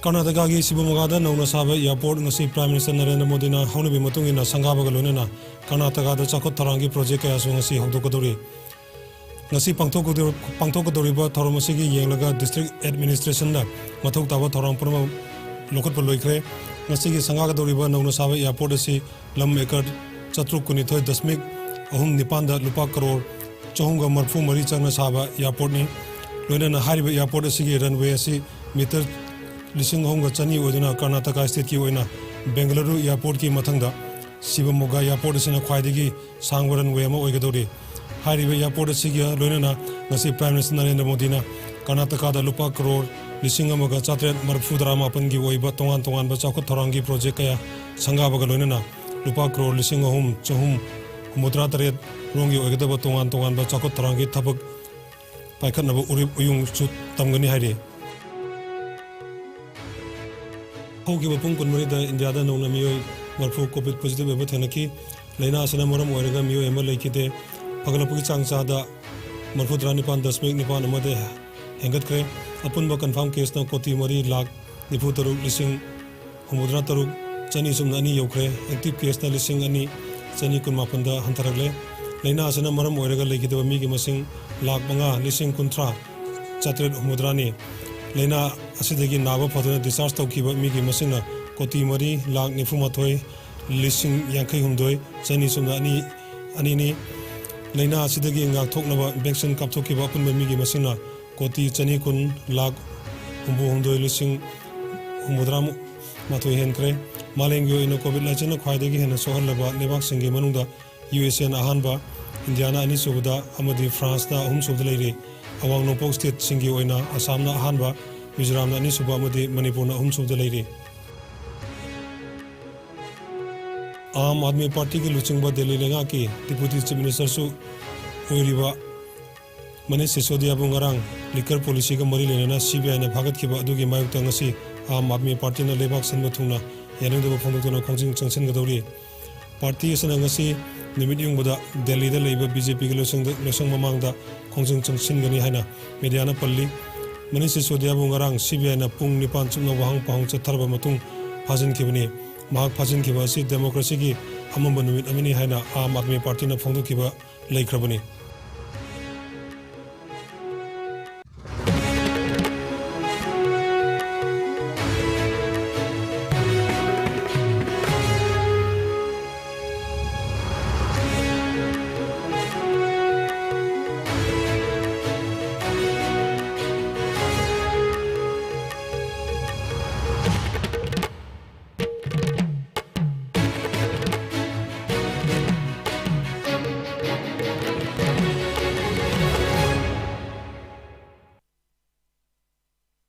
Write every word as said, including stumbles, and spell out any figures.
ꯀꯔꯅꯥꯇꯀꯥꯒꯤ ꯁꯤꯕꯃꯣꯒꯥꯗ ꯅꯧꯅ ꯁꯥꯕ ꯑꯦꯌꯥꯔꯄꯣꯔꯠ ꯉꯁꯤ ꯄ꯭ꯔꯥꯏꯝ ꯃꯤꯅꯤꯁꯇꯔ ꯅꯔꯦꯟꯗ꯭ꯔ ꯃꯣꯗꯤꯅ ꯍꯧꯅꯕꯤ ꯃꯇꯨꯡ ꯏꯟꯅ ꯁꯪꯒꯥꯕꯒ ꯂꯣꯏꯅꯅ ꯀꯔꯅꯥꯇꯀꯥꯗ ꯆꯥꯎꯈꯠ ꯊꯧꯔꯥꯡꯒꯤ ꯄ꯭ꯔꯣꯖꯦꯛ ꯀꯌꯥꯁꯨ ꯉꯁꯤ ꯍꯧꯗꯣꯛꯀꯗꯧꯔꯤ꯫ ꯉꯁꯤ ꯄꯥꯡꯊꯣꯛꯀꯗꯧ-, ꯄꯥꯡꯊꯣꯛꯀꯗꯧꯔꯤꯕ ꯊꯧꯔꯝ ꯑꯁꯤꯒꯤ ꯌꯦꯡꯂꯒ ꯗꯤꯁꯇ꯭ꯔꯤꯛ ꯑꯦꯗꯃꯤꯅꯤꯁꯇ꯭ꯔꯦꯁꯟꯅ ꯃꯊꯧ ꯇꯥꯕ ꯊꯧꯔꯥꯡ ꯄꯨꯝꯅꯃꯛ ꯂꯧꯈꯠꯄ ꯂꯣꯏꯈ꯭ꯔꯦ꯫ ꯉꯁꯤꯒꯤ ꯁꯪꯒꯥꯒꯗꯧꯔꯤꯕ ꯅꯧꯅ ꯁꯥꯕ ꯑꯦꯌꯥꯔꯄꯣꯔꯠ ꯑꯁꯤ ꯂꯝ ꯑꯦꯀꯔ ꯆꯥꯇ꯭ꯔꯨꯛ ꯀꯨꯟꯅꯤꯊꯣꯏ ꯗꯁꯃꯤꯛ ꯑꯍꯨꯝ ꯅꯤꯄꯥꯟꯗ ꯂꯨꯄꯥ ꯀꯔꯣꯔ ꯆꯍꯨꯝꯒ ꯃꯔꯤꯐꯨ ꯃꯔꯤ ꯆꯪꯅ ꯁꯥꯕ ꯑꯦꯌꯥꯔꯄꯣꯔꯠꯅꯤ꯫ ꯂꯣꯏꯅꯅ ꯍꯥꯏꯔꯤꯕ ꯑꯦꯌꯥꯔꯄꯣꯔꯠ ꯑꯁꯤꯒꯤ ꯔꯟꯋꯦ ꯑꯁꯤ ꯃꯤꯇꯔ ꯂꯤꯁꯤꯡ ꯑꯍꯨꯝꯒ ꯆꯅꯤ ꯑꯣꯏꯗꯨꯅ ꯀꯔꯅꯥꯇꯀꯥ ꯁ꯭ꯇꯦꯠꯀꯤ ꯑꯣꯏꯅ ꯕꯦꯡꯒꯂꯨꯔꯨ ꯑꯦꯌꯥꯔꯄꯣꯔꯠꯀꯤ ꯃꯊꯪꯗ ꯁꯤꯕꯃꯣꯒꯥ ꯑꯦꯌꯥꯔꯄꯣꯔꯠ ꯑꯁꯤꯅ ꯈ꯭ꯋꯥꯏꯗꯒꯤ ꯁꯥꯡꯕ ꯔꯟꯋꯦ ꯑꯃ ꯑꯣꯏꯒꯗꯧꯔꯤ꯫ ꯍꯥꯏꯔꯤꯕ ꯑꯦꯌꯥꯔꯄꯣꯔꯠ ꯑꯁꯤꯒ ꯂꯣꯏꯅꯅ ꯉꯁꯤ ꯄ꯭ꯔꯥꯏꯝ ꯃꯤꯅꯤꯁꯇꯔ ꯅꯔꯦꯟꯗ꯭ꯔ ꯃꯣꯗꯤꯅ ꯀꯔꯅꯥꯇꯀꯥꯗ ꯂꯨꯄꯥ ꯀꯔꯣꯔ ꯂꯤꯁꯤꯡ ꯑꯃꯒ ꯆꯥꯇ꯭ꯔꯦꯠ ꯃꯔꯤꯐꯨ ꯇꯔꯥ ꯃꯥꯄꯟꯒꯤ ꯑꯣꯏꯕ ꯇꯣꯉꯥꯟ ꯇꯣꯉꯥꯟꯕ ꯆꯥꯎꯈꯠ ꯊꯧꯔꯥꯡꯒꯤ ꯄ꯭ꯔꯣꯖꯦꯛ ꯀꯌꯥ ꯁꯪꯒꯥꯕꯒ ꯂꯣꯏꯅꯅ ꯂꯨꯄꯥ ꯀꯔꯣꯔ ꯂꯤꯁꯤꯡ ꯑꯍꯨꯝ ꯆꯍꯨꯝ ꯍꯨꯝꯐꯨꯇꯔꯥ ꯇꯔꯦꯠ ꯔꯣꯝꯒꯤ ꯑꯣꯏꯒꯗꯕ ꯇꯣꯉꯥꯟ ꯇꯣꯉꯥꯟꯕ ꯆꯥꯎꯈꯠ ꯊꯧꯔꯥꯡꯒꯤ ꯊꯕꯛ ꯄꯥꯏꯈꯠꯅꯕ ꯎꯔꯤꯞ ꯎꯌꯨꯡꯁꯨ ꯇꯝꯒꯅꯤ ꯍꯥꯏꯔꯤ꯫ ꯍꯧꯈꯤꯕ ꯄꯨꯡ ꯀꯨꯟꯃꯔꯤꯗ ꯏꯟꯗꯤꯌꯥꯗ ꯅꯧꯅ ꯃꯤꯑꯣꯏ ꯃꯔꯤꯐꯨ ꯀꯣꯚꯤꯗ ꯄꯣꯖꯤꯇꯤꯚ ꯑꯣꯏꯕ ꯊꯦꯡꯅꯈꯤ꯫ ꯂꯥꯏꯅꯥ ꯑꯁꯤꯅ ꯃꯔꯝ ꯑꯣꯏꯔꯒ ꯃꯤꯑꯣꯏ ꯑꯃ ꯂꯩꯈꯤꯗꯦ꯫ ꯐꯒꯠꯂꯛꯄꯒꯤ ꯆꯥꯡ ꯆꯥꯗ ꯃꯔꯤꯐꯨꯇꯔꯥ ꯅꯤꯄꯥꯟ ꯗꯁꯃꯤꯛ ꯅꯤꯄꯥꯟ ꯑꯃꯗ ꯍꯦꯟꯒꯠꯈ꯭ꯔꯦ꯫ ꯑꯄꯨꯟꯕ ꯀꯟꯐꯥꯔꯝ ꯀꯦꯁꯅ ꯀꯣꯇꯤ ꯃꯔꯤ ꯂꯥꯈ ꯅꯤꯐꯨ ꯇꯔꯨꯛ ꯂꯤꯁꯤꯡ ꯍꯨꯝꯐꯨꯇꯔꯥ ꯇꯔꯨꯛ ꯆꯅꯤ ꯁꯨꯞꯅ ꯑꯅꯤ ꯌꯧꯈ꯭ꯔꯦ꯫ ꯑꯦꯛꯇꯤꯚ ꯀꯦꯁꯅ ꯂꯤꯁꯤꯡ ꯑꯅꯤ ꯆꯅꯤ ꯀꯨꯟꯃꯥꯄꯟꯗ ꯍꯟꯊꯔꯛꯂꯦ꯫ ꯂꯥꯏꯅꯥ ꯑꯁꯤꯅ ꯃꯔꯝ ꯑꯣꯏꯔꯒ ꯂꯩꯈꯤꯗꯕ ꯃꯤꯒꯤ ꯃꯁꯤꯡ ꯂꯥꯈ ꯃꯉꯥ ꯂꯤꯁꯤꯡ ꯀꯨꯟꯊ꯭ꯔꯥ ꯆꯥꯇ꯭ꯔꯦꯠ ꯍꯨꯝꯐꯨꯇꯔꯥꯅꯤ꯫ ꯂꯥꯏꯅꯥ ꯑꯁꯤꯗꯒꯤ ꯅꯥꯕ ꯐꯗꯨꯅ ꯗꯤꯁꯆꯥꯔꯖ ꯇꯧꯈꯤꯕ ꯃꯤꯒꯤ ꯃꯁꯤꯡꯅ ꯀꯣꯇꯤ ꯃꯔꯤ ꯂꯥꯈ ꯅꯤꯐꯨꯃꯥꯊꯣꯏ ꯂꯤꯁꯤꯡ ꯌꯥꯡꯈꯩ ꯍꯨꯝꯗꯣꯏ ꯆꯅꯤ ꯁꯨꯞꯅ ꯑꯅꯤ, ꯑꯅꯤꯅꯤ꯫ ꯂꯥꯏꯅꯥ ꯑꯁꯤꯗꯒꯤ ꯉꯥꯛꯊꯣꯛꯅꯕ ꯚꯦꯛꯁꯤꯟ ꯀꯥꯞꯊꯣꯛꯈꯤꯕ ꯑꯄꯨꯟꯕ ꯃꯤꯒꯤ ꯃꯁꯤꯡꯅ ꯀꯣꯇꯤ ꯆꯅꯤ ꯀꯨꯟ ꯂꯥꯈ ꯍꯨꯝꯐꯨ ꯍꯨꯝꯗꯣꯏ ꯂꯤꯁꯤꯡ ꯍꯨꯝꯐꯨꯇꯔꯥ ꯃꯥꯊꯣꯏ ꯍꯦꯟꯈ꯭ꯔꯦ꯫ ꯃꯥꯂꯦꯝꯒꯤ ꯑꯣꯏꯅ ꯀꯣꯚꯤꯗ ꯂꯥꯏꯆꯠꯅ ꯈ꯭ꯋꯥꯏꯗꯒꯤ ꯍꯦꯟꯅ ꯁꯣꯛꯍꯜꯂꯕ ꯂꯩꯕꯥꯛꯁꯤꯡꯒꯤ ꯃꯅꯨꯡꯗ ꯌꯨ ꯑꯦꯁ ꯑꯦꯅ ꯑꯍꯥꯟꯕ, ꯏꯟꯗꯤꯌꯥꯅ ꯑꯅꯤꯁꯨꯕꯗ ꯑꯃꯗꯤ ꯐ꯭ꯔꯥꯟꯁꯅ ꯑꯍꯨꯝꯁꯨꯕꯗ ꯂꯩꯔꯤ꯫ ꯑꯋꯥꯡ ꯅꯣꯡꯄꯣꯛ ꯁ꯭ꯇꯦꯠꯁꯤꯡꯒꯤ ꯑꯣꯏꯅ ꯑꯁꯥꯝꯅ ꯑꯍꯥꯟꯕ, ꯃꯤꯖꯣꯔꯥꯝꯅ ꯑꯅꯤꯁꯨꯕ ꯑꯃꯗꯤ ꯃꯅꯤꯄꯨꯔꯅ ꯑꯍꯨꯝꯁꯨꯕꯗ ꯂꯩꯔꯤ꯫ ꯑꯥꯝ ꯑꯥꯗꯃꯤ ꯄꯥꯔꯇꯤꯒꯤ ꯂꯨꯆꯤꯡꯕ ꯗꯦꯜꯂꯤ ꯂꯩꯉꯥꯛꯀꯤ ꯗꯤꯄꯨꯇꯤ ꯆꯤꯐ ꯃꯤꯅꯤꯁꯇꯔꯁꯨ ꯑꯣꯏꯔꯤꯕ ꯃꯅꯤꯁ ꯁꯤꯁꯣꯗꯤꯌꯥꯕꯨ ꯉꯔꯥꯡ ꯂꯤꯀꯔ ꯄꯣꯂꯤꯁꯤꯒ ꯃꯔꯤ ꯂꯩꯅꯅ ꯁꯤ ꯕꯤ ꯑꯥꯏꯅ ꯐꯥꯒꯠꯈꯤꯕ ꯑꯗꯨꯒꯤ ꯃꯥꯌꯣꯛꯇ ꯉꯁꯤ ꯑꯥꯝ ꯑꯥꯗꯃꯤ ꯄꯥꯔꯇꯤꯅ ꯂꯩꯕꯥꯛ ꯁꯤꯟꯕ ꯊꯨꯡꯅ ꯌꯥꯅꯤꯡꯗꯕ ꯐꯣꯡꯗꯣꯛꯇꯨꯅ ꯈꯣꯡꯖꯪ ꯆꯪꯁꯤꯟꯒꯗꯧꯔꯤ꯫ ꯄꯥꯔꯇꯤ ꯑꯁꯤꯅ ꯉꯁꯤ ꯅꯨꯃꯤꯠ ꯌꯨꯡꯕꯗ ꯗꯦꯜꯂꯤꯗ ꯂꯩꯕ ꯕꯤ ꯖꯦ ꯄꯤꯒꯤ ꯂꯣꯏꯁꯪꯗ, ꯂꯣꯏꯁꯪ ꯃꯃꯥꯡꯗ ꯈꯣꯡꯖꯪ ꯆꯪꯁꯤꯟꯒꯅꯤ ꯍꯥꯏꯅ ꯃꯦꯗꯤꯌꯥꯅ ꯄꯜꯂꯤ꯫ ꯃꯅꯤꯁ ꯁꯤꯁꯣꯗꯤꯌꯥꯕꯨ ꯉꯔꯥꯡ ꯁꯤ ꯕꯤ ꯑꯥꯏꯅ ꯄꯨꯡ ꯅꯤꯄꯥꯟ ꯆꯨꯞꯅ ꯋꯥꯍꯪ ꯄꯥꯎꯍꯪ ꯆꯠꯊꯔꯕ ꯃꯇꯨꯡ ꯐꯥꯖꯤꯟꯈꯤꯕꯅꯤ꯫ ꯃꯍꯥꯛ ꯐꯥꯖꯤꯟꯈꯤꯕ ꯑꯁꯤ ꯗꯦꯃꯣꯀ꯭ꯔꯦꯁꯤꯒꯤ ꯑꯃꯝꯕ ꯅꯨꯃꯤꯠ ꯑꯃꯅꯤ ꯍꯥꯏꯅ ꯑꯥꯝ ꯑꯥꯗꯃꯤ ꯄꯥꯔꯇꯤꯅ ꯐꯣꯡꯗꯣꯛꯈꯤꯕ ꯂꯩꯈ꯭ꯔꯕꯅꯤ꯫